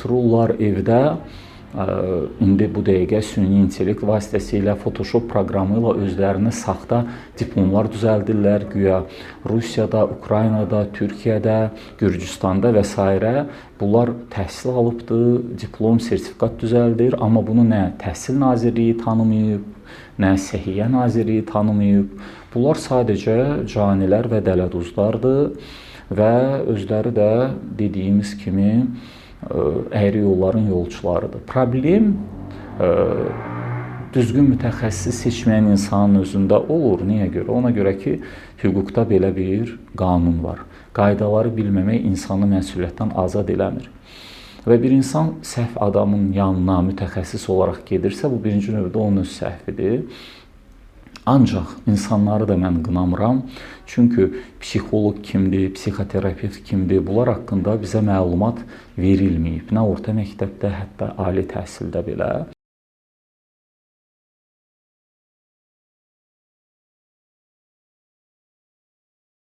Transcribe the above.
Otururlar evdə, indi bu dəqiqə süni intellekt vasitəsilə, Photoshop proqramı ilə özlərinə saxta diplomlar düzəldirlər, güya Rusiyada, Ukraynada, Türkiyədə, Gürcüstanda və sairə bunlar təhsil alıbdı, diplom, sertifikat düzəldir, amma bunu nə Təhsil Nazirliyi tanımayıb, nə Səhiyyə Nazirliyi tanımayıb. Bunlar sadəcə canilər və dələduzlardır və özləri də dediyimiz kimi əyri yolların yolçularıdır. Problem düzgün mütəxəssis seçməyən insanın özündə olur. Niyə görə? Ona görə ki, hüquqda belə bir qanun var. Qaydaları bilməmək insanı məsuliyyətdən azad eləmir. Və bir insan səhv adamın yanına mütəxəssis olaraq gedirsə, bu birinci növbədə onun öz səhvidir. Ancaq insanları da mən qınamıram. Çünki psixoloq kimdir, psixoterapevt kimdir, bunlar haqqında bizə məlumat verilməyib. Nə orta məktəbdə, hətta ali təhsildə belə.